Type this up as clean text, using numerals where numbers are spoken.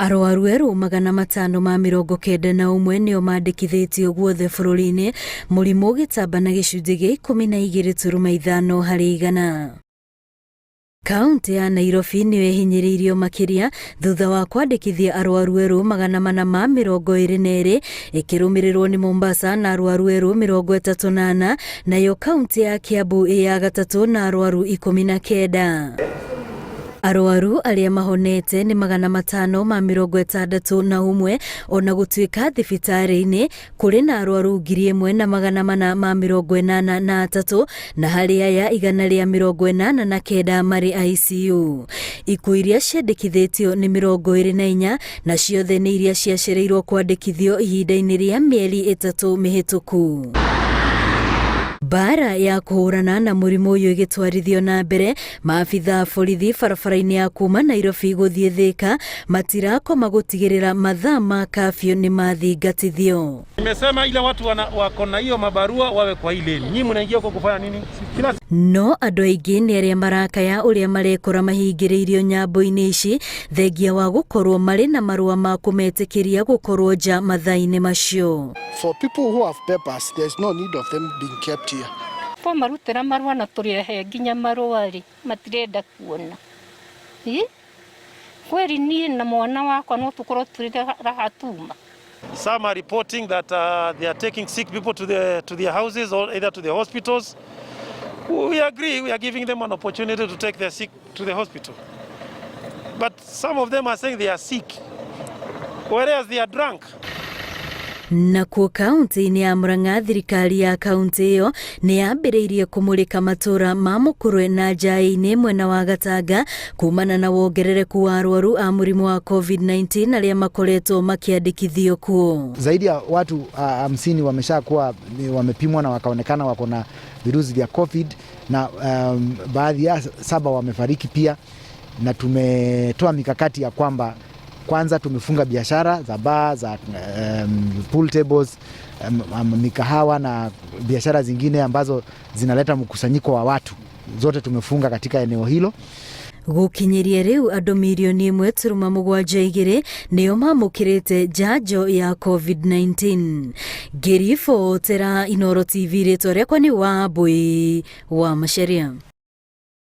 Arwaru erũ 591 nĩo mandĩkithĩtio guothe bũrũri-inĩ, mũrimũ ũgĩtamba na gĩcunjĩ gĩa 12.5 harĩ igana. Kaũntĩ ya Nairobi nĩyo ĩhinyĩrĩirio makĩria thutha wa kwandĩkithia arwaru erũ 422, ĩkĩrũmĩrĩrwo nĩ Mombasa na arwaru erũ 34, nayo kaũntĩ ya Kiambu ĩ ya gatatũ na arwaru 19. Arwaru arĩa mahonete nĩ 561 ona gũtuĩka thibitarĩ-inĩ kũrĩ na arwaru 1483 na harĩ aya 189 marĩ ICU. Ikuũ iria ciandĩkithĩtio nĩ 24 na ciothe nĩ iria ciacereirwo kwandĩkithio ihinda-inĩ rĩa mĩeri 3 mĩhĩtũku. Mbaara ya kũhũrana na mũrimũ ũyũ ĩgĩtwarithio na mbere, maabitha a borithi barabara-inĩ ya kuma Nairobi gũthiĩ Thĩka matirakoma gũtigĩrĩra mathaa ma kafyu nĩ mathingatithio. Nimesema ile watu wana, wako na hiyo mabarua wawe kwa hii lane. Nyinyi mnaingia huko kufanya nini? Kila No andũ aingĩ nĩ arĩa marakaya ũrĩa marekora mahingĩrĩirio nyambo-inĩ ici thengia wa gũkorwo marĩ na marũa ma kũmetĩkĩria gũkorwo nja mathaa-inĩ macio. For people who have papers, there is no need of them being kept here. Twamarutĩra marũa na tũrehe nginya marũa rĩ, matirenda kuona. Ĩ? Kweli niĩ na mwana wakwa no tũkorwo tũrĩ raha tuma. Some are reporting that they are taking sick people to their houses or either to the hospitals. We agree, we are giving them an opportunity to take their sick to the hospital. But some of them are saying they are sick, whereas they are drunk. Nakuo kaunti-inĩ ya Murang'a thirikari ya kaunti ĩyo nĩ yambĩrĩirie kũmũrĩka matũra ma Mũkũrwe na Njaĩ-inĩ mwena wa Gatanga kumana na wongerereku wa arwaru a mũrimũ wa COVID-19 arĩa makoretwo makĩandĩkithio kuo. Zaidi ya watu 50 wameshakuwa wamepimwa na wakaonekana wako na virusi vya COVID na baadhi ya 7 wamefariki pia, na tumetoa mikakati ya kwamba kwanza tumefunga biashara za bar, za pool tables, mikahawa na biashara zingine ambazo zinaleta mkusanyiko wa watu, zote tumefunga katika eneo hilo. Gũkinyĩria rĩu andũ mirioni ĩmwe turuma mũgwanja igĩrĩ nĩo mamũkĩrĩte njanjo ya COVID-19. Ngĩribotera Inooro TV, rĩtwa rĩakwa nĩ Wambui wa Macharia.